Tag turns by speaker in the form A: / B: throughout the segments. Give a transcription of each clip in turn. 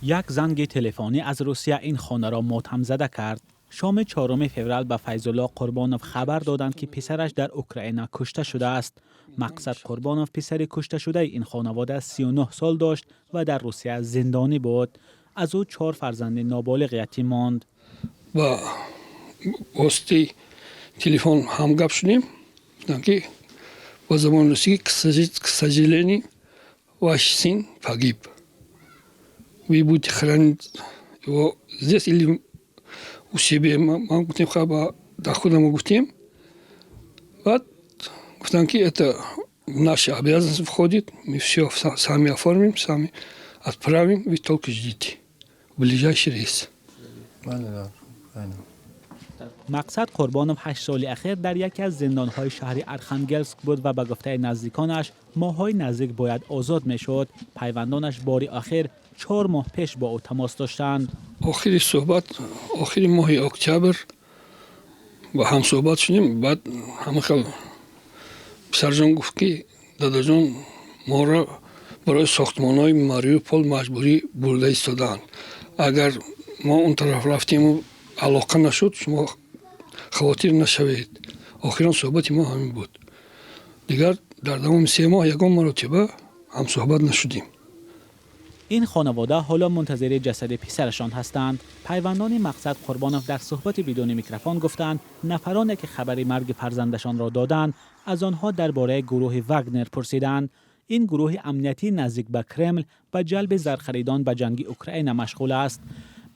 A: Як занги телефонӣ аз Русия ин хонаро мотамзада кард. Шоми 4 феврал ба Файзулло Қурбонов хабар доданд, ки писараш дар Украина кушта шудааст. Мақсад Қурбонов, писари кушташудаи ин хонавода, 39 сол дошт ва дар Русия зиндонӣ буд. Аз ӯ чор фарзанди ноболиғ ятим монд.
B: Ба воситаи телефон ҳамгап шудем. Гуфтанд, ки ба забони русӣ: «К сожалению, ваш сын погиб. Вы будете хоронить его здесь или у себе?» Ман гуфтем, ха, дар худам гуфтем. Баъд гуфтанд, ки это в наши обязанности входит, мы все сами оформим, сами отправим, вы только ждите ближайший рейс.
A: Мақсад Қурбонов 8 соли ахир дар яке аз зиндонҳои шаҳри Архангелск буд ва ба гуфтаи наздиконаш моҳҳои наздик бояд озод мешуд. Пайвандонаш бори охир 4 моҳ пеш бо ӯ тамос доштанд.
B: Охири суҳбат охири моҳи октябр ба ҳам суҳбат шудем. Баъд ҳама хел писарҷон гуфт, ки дадаҷон, моро барои сохтмонҳои Мариупол маҷбурӣ бурда истодаанд. Агар мо он тараф рафтему алоқа нашуд, шумо хавотир нашавед. Охирон суҳбати мо ҳамин буд. Дигар дар давоми 3 моҳ ягон маротиба ҳамсуҳбат нашудем.
A: Ин хонавода ҳоло мунтазири ҷасади писарашон ҳастанд. Пайвандони Мақсад Қурбонов дар суҳбати бидуни микрофон гуфтанд, нафароне ки хабари марги фарзандашонро доданд, аз онҳо дар бораи гурӯҳи Вагнер пурсиданд. Ин гурӯҳи амниятӣ наздик ба Кремл ба ҷалби зархаридон ба ҷанги Украина машғул аст.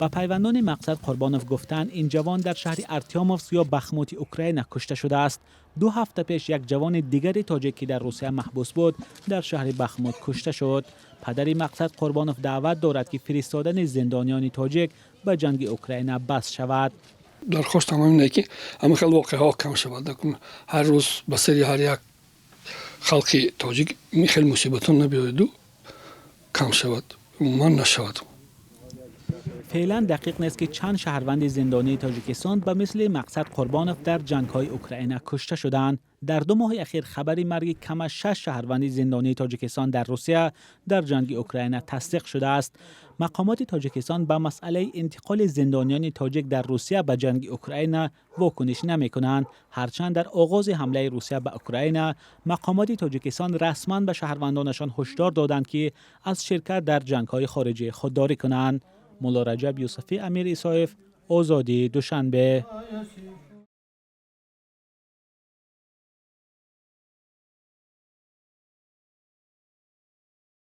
A: Ба пайвандони Мақсад Қурбонов гуфтанд, ин ҷавон дар шаҳри Артёмовск ё Бахмути Украина кушта шудааст. 2 ҳафта пеш як ҷавони дигари тоҷик, ки дар Русия маҳбус буд, дар шаҳри Бахмут кушта шуд. Падари Мақсад Қурбонов даъват дорад, ки фиристодани зиндониёни тоҷик ба ҷанги Украина бас шавад.
B: Дархостам ҳамине, ки ҳамин хел воқеаҳо кам шавад. Ҳар рӯз ба сари ҳар як халқи тоҷик ин хел мусибатҳо набиёяду кам шавад, умуман нашавад.
A: Феълан дақиқ нест, ки чанд шаҳрванди зиндонии Тоҷикистон ба мисли Мақсад Қурбонов дар ҷангҳои Украина кушта шуданд. Дар 2 моҳи ахир хабари марги кам аз шаш шаҳрванди зиндонии Тоҷикистон дар Русия дар ҷанги Украина тасдиқ шудааст. Мақомоти Тоҷикистон ба масъалаи интиқоли зиндониёни тоҷик дар Русия ба ҷанги Украина вокуниш намекунанд. Ҳарчанд дар оғози ҳамлаи Русия ба Украина мақомоти Тоҷикистон расман ба шаҳрвандонашон ҳушдор доданд, ки аз ширкат дар ҷангҳои хориҷӣ худдорӣ кунанд. Мулло Раҷаб Юсуфӣ, Амир Исоев, Озодӣ, Душанбе.